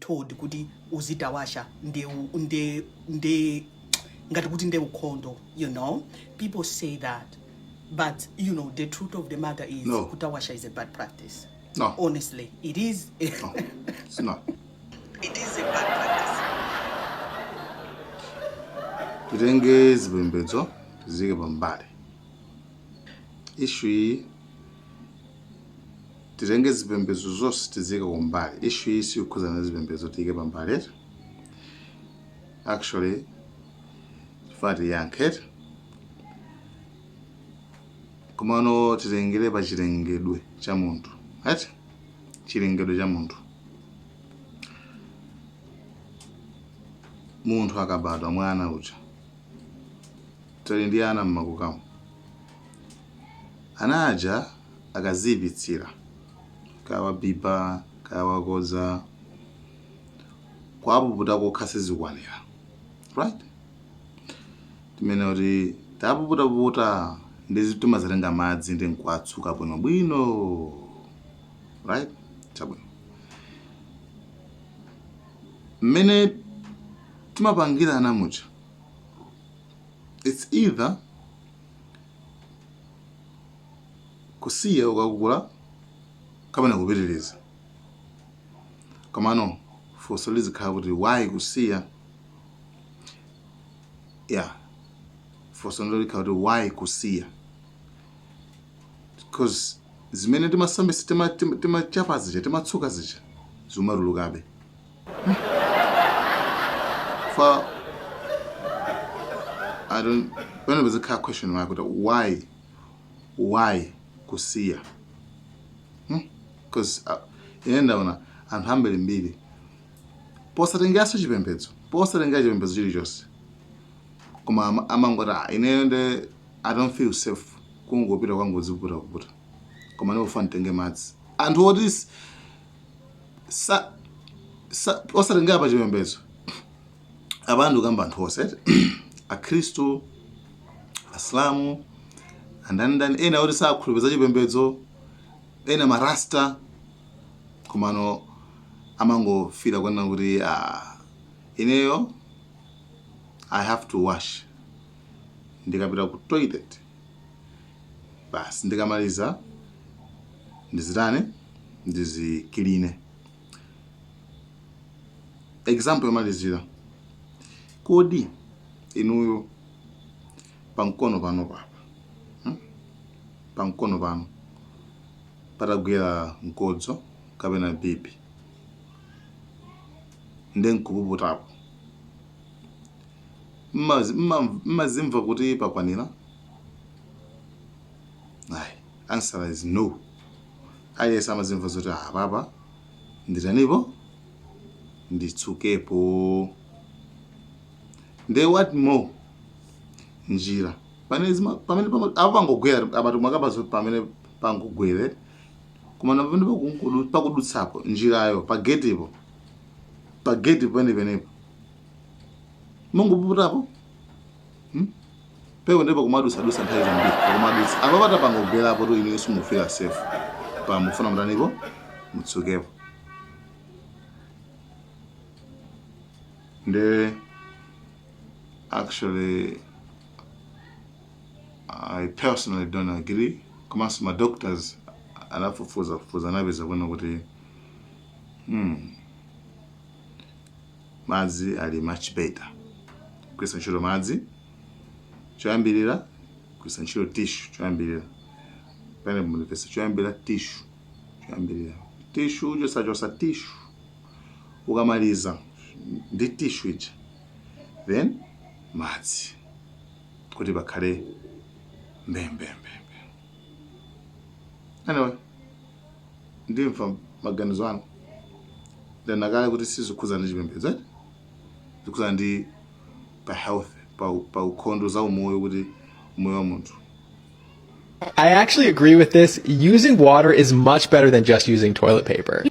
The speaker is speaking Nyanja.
told kuti uzitawasha nde nde nde ngati kuti nde ukhondo. People say that, but the truth of the matter is No. kutawasha is a bad practice. No. Honestly, it is. No, it's not. It is a bad practice. Titenge zipembedzo tiziyike pambali. Issue iyi, titenge zipembedzo zonse tiziyike kumbali. Issue iyi siyikhudzana ndi zipembedzo, tiyike pambali eti. Actually, tifuna tiyankhe eti, komano titengere pa chilengedwe cha munthu eti, chilengedwe cha munthu. Munthu akabadwa, mwana uja, tili ndi ana mmakukamu, ana aja akaziyipitsira, kaya wabiba, kaya wakodza, kuwapuputa kokha sizikwanira, right? Timene kuti tapuputapuputa ndi timazatenga madzi ndi nkuwatsuka bwinobwino, right? Chabwino, mmene timapangira ana muja, it's either kusiya ukakula kapena kupitiriza. Komano funso lizikhala kuti, why kusiya? Yeah, funso ndo likhala kuti, why kusiya? Because zimene timasambisa, timachapa zija, timatsuka zija, zimatulukabe. For I don't, pamene pazikhala question mark kuti why kusiya? Because ine ndaona anthu ambirimbiri, posatengeranso chipembedzo, posatengera chipembedzo chilichonse, koma amangoti, "Ah, ineyo nde I don't feel safe kungopita kwangodziputa kuputa, koma ndikufuna nditenge madzi." Anthu oti osatengera pa chipembedzo, apa ndikukamba anthu onse, Akhristu, Asilamu, andanindani, ena oti sakhulupirira chipembedzo, ena marasta, komano amangofira kunena kuti, "Ah, ineyo I have to wash ndikapita ku toilet basi, ndikamaliza ndizitani, ndizicleane." Example yomalizira, kodi inuyo pamkono pano papa, Pamkono pano patagwera mkodzo kapena pipi, nde nkupuputapo, mmazimva kuti pakwanira? Ayi, answer is no. Aliyense amazimva zoti, "Ah, papa nditanipo, nditsukepo." Nde what more njira pamene pamene apo pangogwera, apatu mwakamba zoti pamene pangogwere, koma na pamene pakudutsapo njirayo, pa getipo, pa geti penepenepo, mungopuputapo, Pepo ndipo kumadutsadusa nthawi zambiri, pakumadutsa apa pata pangogwerapo tu, inu simufira safe, pamufuna mutanipo, mutsukepo. Nde actually, I personally don't agree. Komanso ma doctors anafufuza fufuza, anapeza kuona kuti madzi ali much better. Kugwiritsa ntchito madzi choyambirira, kugwiritsa ntchito tissue choyambirira, pene mundipesa, choyambira tissue, choyambirira tissue, chosachosa tissue, ukamaliza ndi tissue ija, then madzi, kuti pakhale mbembembembe. Anyway, ndimva maganizo anu. Ndanakale kuti sizikhudzana ndi chipembedzo, eh? Zikhudzana ndi pa health, pa ukhondo, za umoyo, kuti umoyo wa munthu. I actually agree with this. Using water is much better than just using toilet paper.